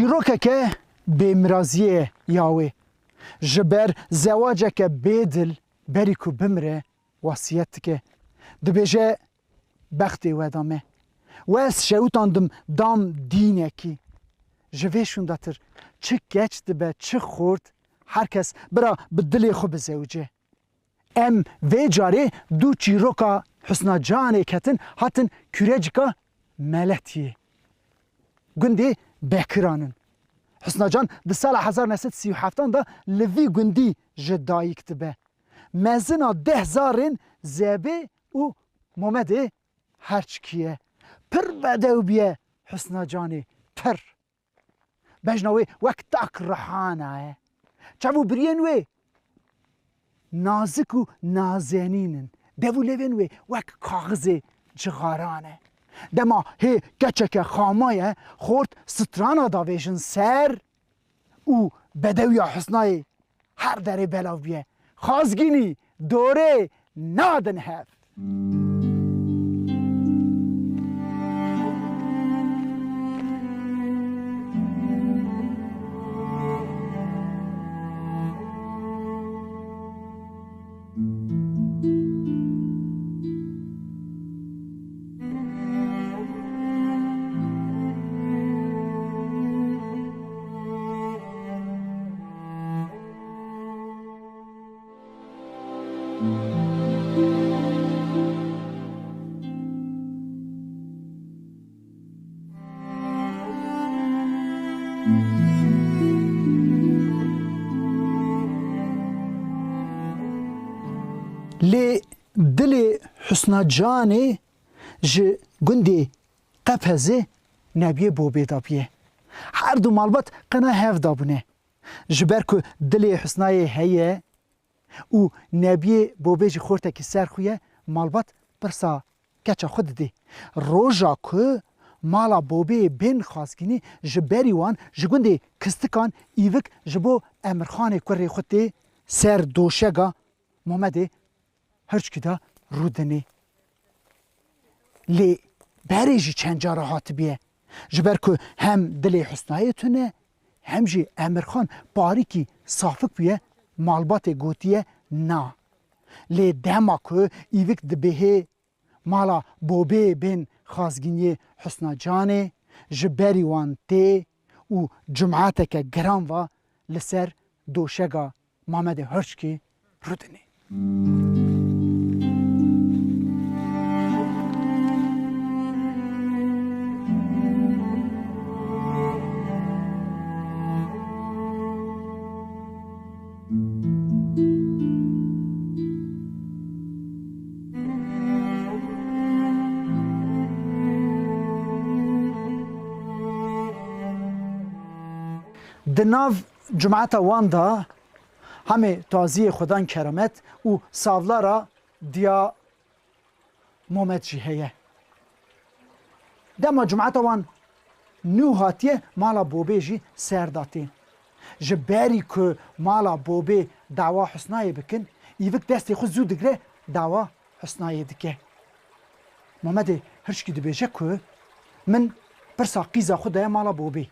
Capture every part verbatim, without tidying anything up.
Çîrokeke bêmiraziyê ye ya wê. Ji ber zewaceke bêdil berî ku bimire, wesiyet dike. Dibêje, bextê we da me. We ez şewitandim dam dînekî. Ji vê şûndatir çi keç dibe, çi xort, her kes bira bi dilê xwe bizewice. Em vê carê du çîroka Husna Canê ketin hatin Kûrecika Meletiyê. Gundê Bekiran in. Husna Can di sala hezar neh sed sî û heftan de li vî gundî ji dayik dibe. Mezina deh zarên Zebê û Momedê Herçkî ye. Pir bedew bûye Husna Canê, pir. Bejna wê wek tak rihana ye. Çav û biriyên wê nazik û nazenîn in. Dev û lêvên wê wek kaxizê cixaran e. Dema hê keçeke xama ye, xort strana davêjin ser û bedewiya Husnayê her derê belav bûye. Xazgînî dorê nadin hev. Lê dilê Husna Canê ji gundê Qepezê nebiyê Bobê de bûye. Her du malbat qena hev dabûne. Ji ber ku dilê Husnayê heye û nebiyê Bobê jî xortekî ser xwe ye, malbat pirsa keça xwe didê. Roja ku mala Bobê bên Xazgînî ji berî wan ji gundê Kistikan îvik ji bo Emirxanê kurê xwe tê ser doşega Momedê Hirçkî de rûdinê. Lê berê jî çend cara hatibiye. Ji ber ku hem dilê Husnayê tune, hem jî Emirxan parîkî safik bûye, malbatê gotiye na. Lê dema ku îvik dibihê mala Bobê bên Xazgîniyê Husna Canê ji berî wan tê û cumateke giran va li ser doşega Mamedê Hirçkî rûdinê. Di nav cumata wan de Hamê taziyê Xudan keramet û savlara diya Momed jî heye. Dema cumata wan nû hatiye, mala Bobê jî ser datê. Ji berî ku mala Bobê dawa Husnayê bikin, îvik destê xwe zû digre dawa Husnayê dike. Momedê Hirçkî dibêje ku min pirsa qîza xwe daye mala Bobê.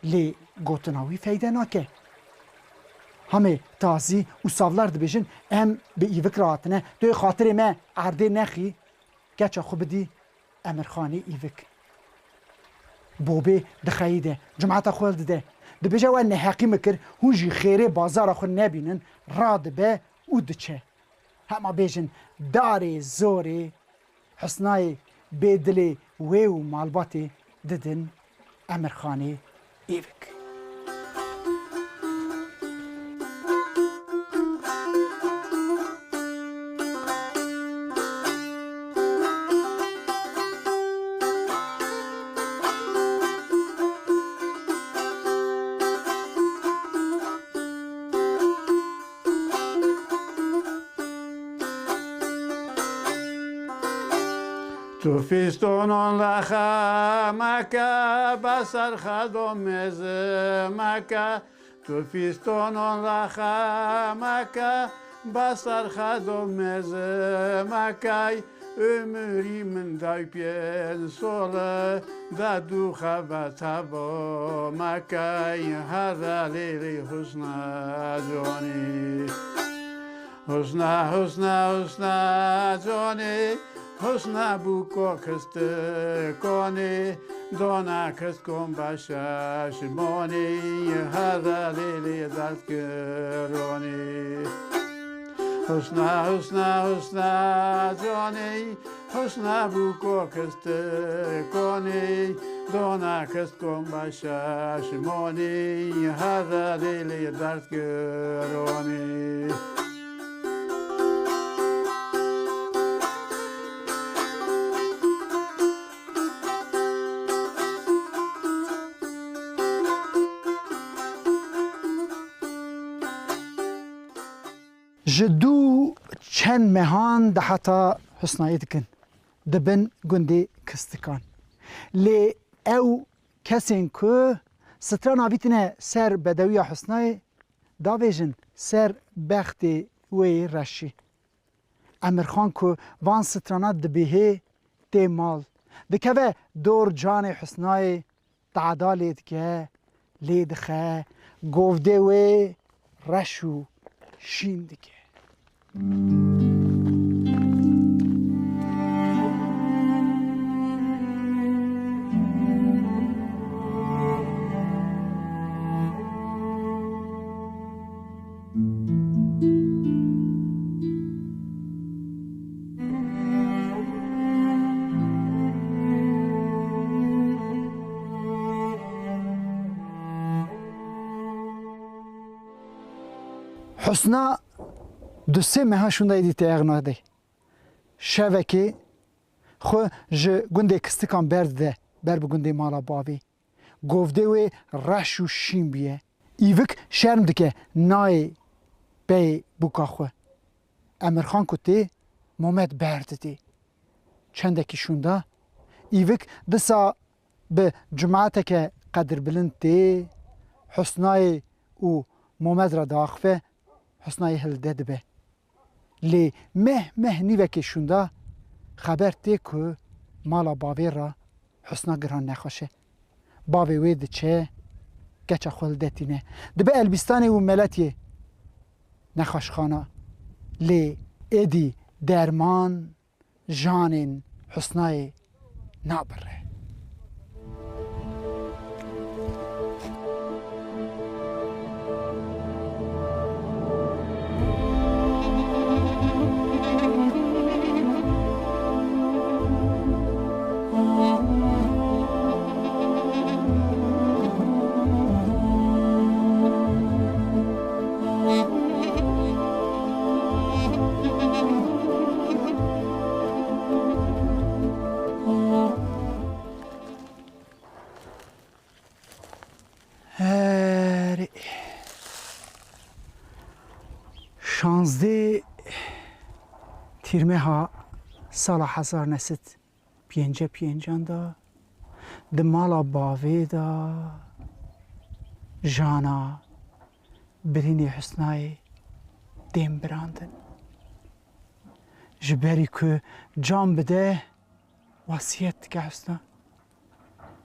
Lê gotina wî feyde nake. Hamê tazî û savlar dibêjin, em bi îvik re hatine, tu yê xatirê me erdê nexî, keça xwe bidî Emirxanê îvik. Bobê dixeyide, cumata xwe dide. Dibêje, we neheqî min kir, hûn jî xêrê bazara xwe nebînin, radibe û diçe. Hema bêjin, darê zorê Husnayê bê dilê wê û malbatê didin Emirxanê Îvik. Tu fîstonon lexe meke, beser xedo mêze meke. Tu fîstonon lexe meke, beser xedo mêze mekey. Ömrî min day pênc sole, da du xebeta bo me key, heza lêlê husna conî. Husna, husna, husna conî, husna bû ko kistikonî, dona kistkon be şeş monî, heza lêlê dest kironî. Husna, husna, husna conî, husna bû ko kistikonî, dona kistkon be şeş monî, heza lêlê dest kironî. Ji dû çend mehan deheta Husnayê dikin, dibin gundê Kistikan. Lê ew kesên ku strana vîtine ser bedewiya Husnayê, davêjin ser bextê wê yê reşî. Emirxan ku van strana dibihê tê mal, dikeve dor canê Husnayê, te'da lê dike, lê dixe, govdê wê reş û şîn dike. Husna du sê meha şûnda êdî tê exna de. Şevekê xwe ji gundê Kistikan berdide ber bi gundê mala bavê. Govdê wê reş û şîn bûye. Îvik şerm dike nayê peyê bûka xwe. Emirxan ku tê, Momed berdidê. Çendekî şûnda, Îvik disa bi cumateke qedirbilind tê, Husnayê û Momed re diaxife, Husnayê hilde dibe. Lê meh meh nîvekê şûnda xeber tê ku mala bavê re Husna giran nexweş e. Bavê wê diçe, keça xwe hildetîne. Dibe Elbîstanê û Meletiyê nexweşxana. Lê êdî derman janên Husnayê nabire. Erê. Şazdê Tîrmeha sala hezar neh sed pêncî pêncan de di mala bavê de jana birînê Husnayê tên birandin. Ji berî ku can bide, wesiyet dike Husna.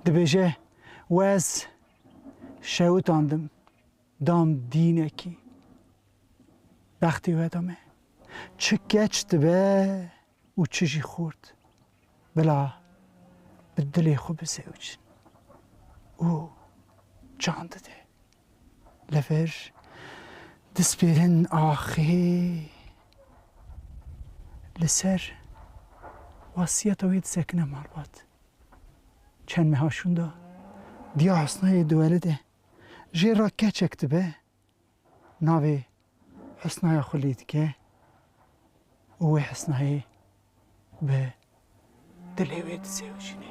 Dibêje, wez şewitandim, dam dînekî. Bextê we de me. Çi keç dibe û çi jî xurt. Bila bi dilê xwe bizewicin. Û can dide. Li vir dispêrin axê li ser wasiyeta wê disekine malbat. Çend meha şûnda diya Husnayê diwelide. Jê re keçek dibe, navê Husnaya xwe lê dike û wê Husnayê bi dilê wê dizewicîne.